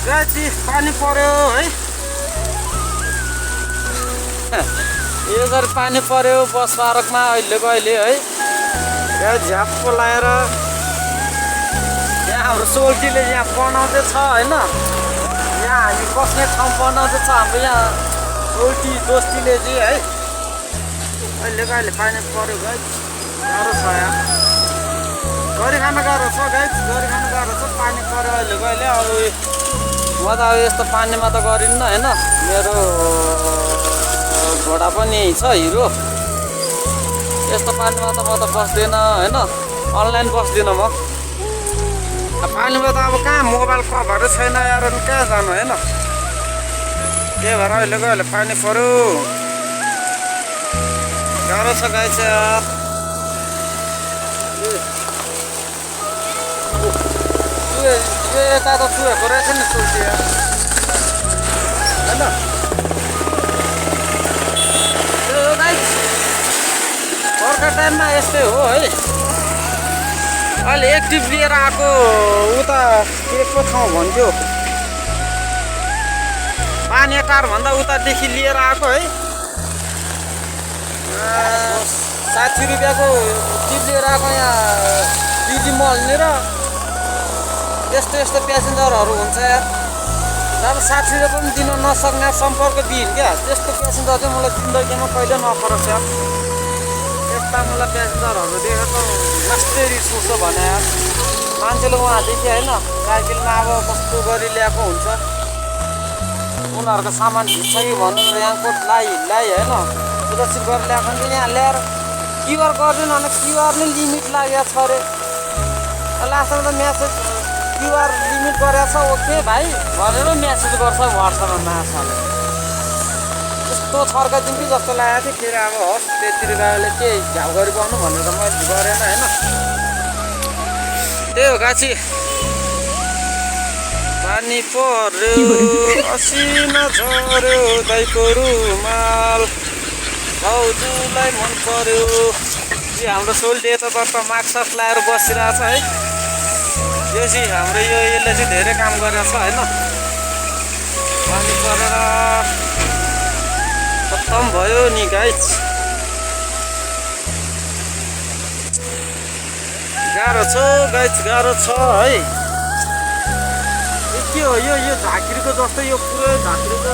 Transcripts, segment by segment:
गाडी पानी पर्यो है यो गरी पानी पर्यो बस पार्कमा अहिलेको अहिले है यहाँ झ्याप्पो लाएर यहाँ हाम्रो सोल्टीले यहाँ बनाउँदैछ होइन यहाँ हामी बस्ने ठाउँ बनाउँदैछ हाम्रो यहाँ सोल्टी दोस्तीले चाहिँ है अहिलेको अहिले पानी पर्यो गाइस गाह्रो छ यहाँ गरी खान गाह्रो छ गाइस गरी खान गाह्रो छ पानी पर्यो अहिलेको अहिले अब म त अब यस्तो पानीमा त गरिन्न होइन मेरो घोडा पनि छ हिरो यस्तो पानीमा त म त बस्दिनँ होइन अनलाइन बस्दिनँ म पानीमा त अब कहाँ मोबाइल कभर छैन यार कहाँ जानु होइन त्यही भएर अहिलेको अहिले पानी पर्यो गाह्रो छ गाइस यार यो यता त चुहेको रहेछ नि सोल्टी यार होइन बर्खा टाइममा यस्तै हो है अहिले एक्टिभ लिएर आएको उता के को ठाउँ भन्थ्यो पानीटारभन्दा उतादेखि लिएर आएको है 60 रुपियाँको टिप लिएर आएको यहाँ पिजी मलनिर यस्तो यस्तो प्यासेन्जरहरू हुन्छ यार अब 60 रुपियाँ पनि दिन नसक्ने सम्पर्क दिइन क्या त्यस्तो प्यासेन्जर चाहिँ मलाई जिन्दगीमा कहिले नपरोस् यार यस्ता मलाई प्यासेन्जरहरू देखेर त लास्टै रिस उठ्छ भने यार मान्छेले उहाँदेखि होइन साइकलमा अब कस्तो गरी ल्याएको हुन्छ उनीहरूको सामान भिज्छ कि भनेर यहाँको लाई होइन सुरक्षित गरेर ल्याएको कि यहाँ ल्याएर क्युआर गरिदिनु भने क्युआर नै लिमिट लागेको छ अरे लास्टमा त म्यासेज क्युआर लिमिट गरेको छ ओके भाइ भनेर म्यासेज गर्छ वाट्सएपमा माछाले त्यस्तो छर्काइदिउँ कि जस्तो लागेको थियो फेरि अब होस् त्यति रुपियाँले केही घाउ गरिपाउनु भनेर मैले गरेन होइन त्यही हो गाछी पानी पर्यो असिना झऱ्यो दाइको रुमाल भाउजूलाई मन पर्यो हाम्रो सोल्टी यतातर्फ माक्स लाएर बसिरहेछ है यो चाहिँ हाम्रो यसले चाहिँ धेरै काम गरेको छ होइन पानी परेर खत्तम भयो नि गाइस गाह्रो छ गाइस गाह्रो छ है के हो यो झाँक्रीको जस्तो यो पुरै झाँक्रीको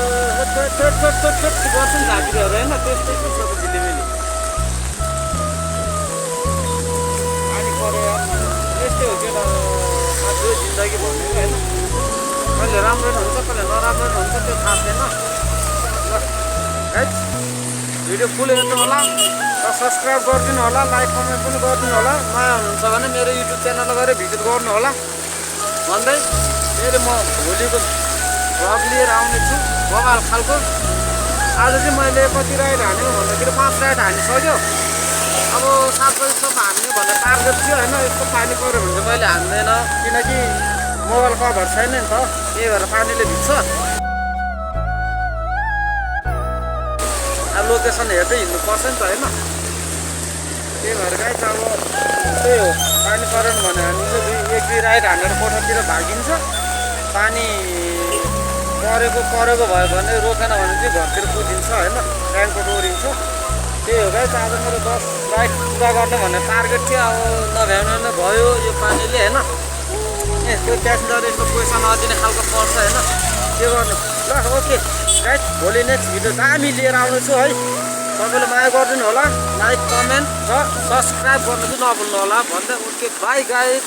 गर्छ नि झाँक्रीहरू होइन त्यस्तै छ झिलिमिली पानी पऱ्यो यस्तै हो केटा साँच्चै जिन्दगी भन्नु होइन कहिले राम्रो हुन्छ कहिले नराम्रो हुन्छ त्यो थाहा छैन ल गाइस भिडियो फुल हेर्नु होला र सब्सक्राइब गरिदिनु होला लाइक कमेन्ट पनि गरिदिनु होला नयाँ हुनुहुन्छ भने मेरो युट्युब च्यानल गएर भिजिट गर्नु होला भन्दै फेरि म भोलिको भ्लग लिएर आउनेछु बवाल खालको आज चाहिँ मैले कति राइड हान्यो भन्दाखेरि 5 राइड हानिसक्यो अब 7 बजीसम्म हान्ने भनेर टार्गेट थियो होइन यस्तो पानी पऱ्यो भने चाहिँ मैले हान्दैन किनकि मोबाइल कभर छैन नि त त्यही भएर पानीले भिज्छ अब लोकेसन हेर्दै हिँड्नुपर्छ नि त होइन त्यही भएर गाइस अब त्यही हो पानी परेन भने हामी चाहिँ 1-2 राइड हानेर कोठातिर भागिन्छ पानी परेको भयो भने रोकेन भने चाहिँ घरतिर कुदिन्छ होइन रेनकोट ओरिन्छ त्यही हो गाइस आज मेरो 10 राइड पुरा गर्ने भन्ने टार्गेट थियो अब नभ्याउने नै भयो यो पानीले होइन त्यो प्यासेन्जर यस्तो पैसा नदिने खालको पर्छ होइन के गर्नु ल ओके गाइस भोलि नेक्स्ट भिडियो दामी लिएर आउनेछु है तपाईँले माया गरिदिनु होला लाइक कमेन्ट र सब्सक्राइब गर्नु चाहिँ नभुल्नु होला भन्दै ओके बाई गाइस